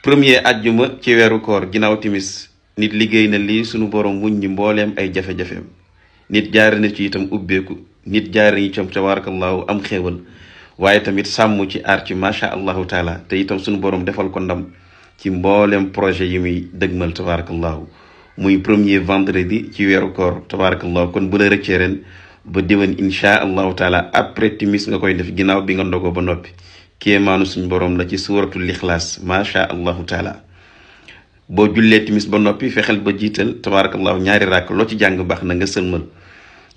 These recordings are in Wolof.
premier ajjuma ci weeru koor ginnaaw timis nit liggéey na lii sunu borom wuñ ñi mbooleem ay jafe-jafeem nit jaare na ci itam ubbeeku nit jaare na itam tabarakallahu am xéewal waaye tamit sàmm ci aar ci macha allahu taala te itam sunu borom defal ko ndam ci mbooleem projet yi muy dëgmal tabarakallahu muy premier vendredi ci weeru koor tabarakallahu kon bu la rëccee ren ba déwén insha allahu taala après timis nga koy def ginnaaw bi nga ndogoo ba noppi kéemaanu suñ borom la ci suuratul ixlaas macha allahu taala boo jullee timis ba noppi fexeel ba jiital tabarakallahu ñaari ràkk loo ci jàng baax na nga sëlmal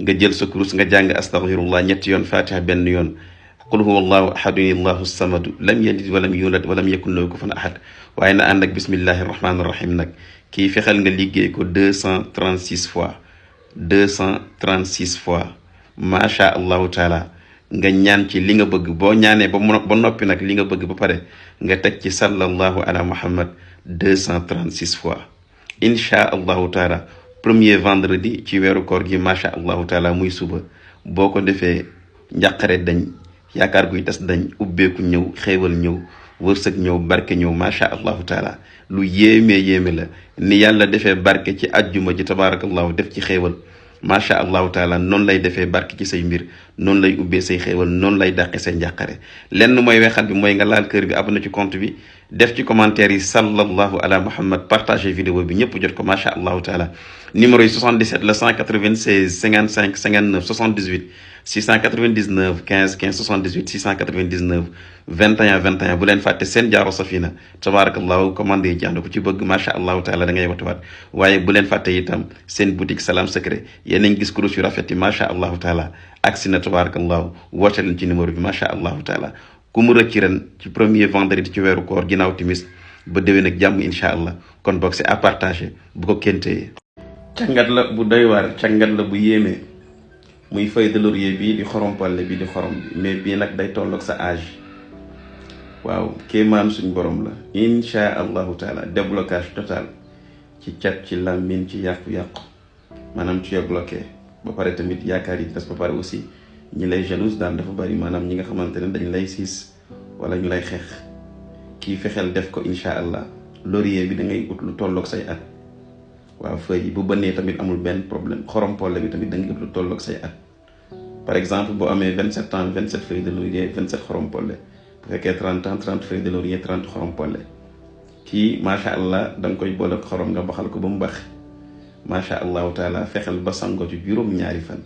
nga jël sa kurus nga jàng astaghfirullah ñetti yoon fatiha benn yoon qul huwa allahu ahadun allahu samadu lam yalid walam yulad walam yakun lahu kufuwan ahad waaye na ànd ak bismillahi rahmaani rahim nag kii fexeel nga liggéey ko 236 fois 236 fois macha allahu taala nga ñaan ci li nga bëgg boo ñaanee ba noppi nag li nga bëgg ba pare nga teg ci sallallahu ala muhammad 236 fois insha allahu taala premier vendredi ci weeru koor gi macha allahu taala muy suba boo ko defee njàqare dañ yaakaar guy tas dañ ubbeeku ñëw xéewal ñëw wërsëg ñëw barke ñëw macha allahu taala lu yéeme la ni yàlla defee barke ci ajjuma ji tabarakallahu def ci xéewal macha allahu taala noonu lay defee barke ci say mbir noonu lay ubbee say xéewal noonu lay dàqe say njàqare lenn mooy weexal bi mooy nga laal kër bi abonné ci compte bi def ci commentaire yi sallallahu ala muhammad partagé vidéo bi ñëpp jot ko macha allahu taala numéro yi 77 la 196 55 59 78 699 15 15 78 699 21 21 bu leen fàtte seen jaaro safina tabarakallahu commandé yi jànd ko ci bëgg macha allahu taala da ngay watuwaat waaye bu leen fàtte itam seen boutique salam secret yéen a ngi gis kurus yu rafet yi macha allahu taala agsi na tabarakallahu woote leen ci numéro bi macha allahu taala ku mu rëcc ren ci premier vendredi ci weeru koor ginnaaw timis ba déwén ak jàmm incha allah kon boog c'est à partager bu ko kéntee càngat la bu doy waar càngat la bu yéemee muy feuille de laurier bii di xorompalle bi di xorom bi mais bii nag day tolloog sa âge waaw kéemaan suñ borom la insha allahu taala déblocage total ci cat ci làmmiñ ci yàqu-yàqu maanaam ci bloqué ba pare tamit yaakaar yi des ba pare aussi ñi lay jalouse daan dafa bari maanaam ñi nga xamante ne dañ lay siis wala ñu lay xeex kii fexeel def ko insha allah laurier bi da ngay ut lu tolloog say at waaw feuille yi bu bënnee tamit amul benn problème xorompolle bi tamit da ngay ut lu tolloog say at par exemple boo amee 27 ans 27 feuilles de laurier 27 xorompolle bu fekkee 30 ans 30 feuilles de laurier 30 xorompolle kii macha allah da nga koy boole xorom nga baxal ko ba mu bax macha allahu taala fexeel ba sango ci juróom-ñaari fan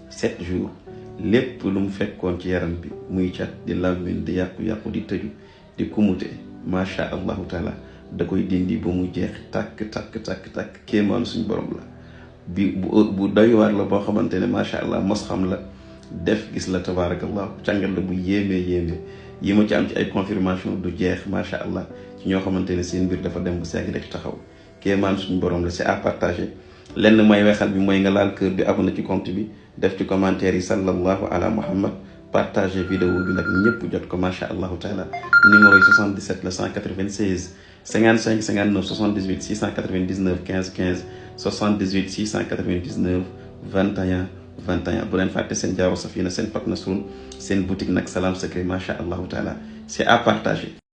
7 jours lépp lu mu fekkoon ci yaram bi muy cat di làmmiñ di yàqu-yàqu di tëju di kumute macha allahu taala da koy dindi ba mu jeex tàkk kéemaan suñ borom la bi bu doy waar la boo xamante ne macha allah mos xam la def gis la tabarakallahu càngal la bu yéeme yi ma ci am ci ay confirmation du jeex macha allah ci ñoo xamante ne seen mbir dafa dem bu segg rek taxaw kéemaan suñ borom la c'est à partager lenn mooy weexal bi mooy nga laal kër bi abonné ci compte bi def ci commentaire yi sallallahu ala muhammad partager vidéo bi nag ñëpp jot ko macha allahu taala numéro yi 77 la 196 55 59 78 699 15 15 78 699 21 21 bu leen fàtte seen jaaro safina seen fat nasrun seen boutique nag salam secret macha allahu taala c'est à partager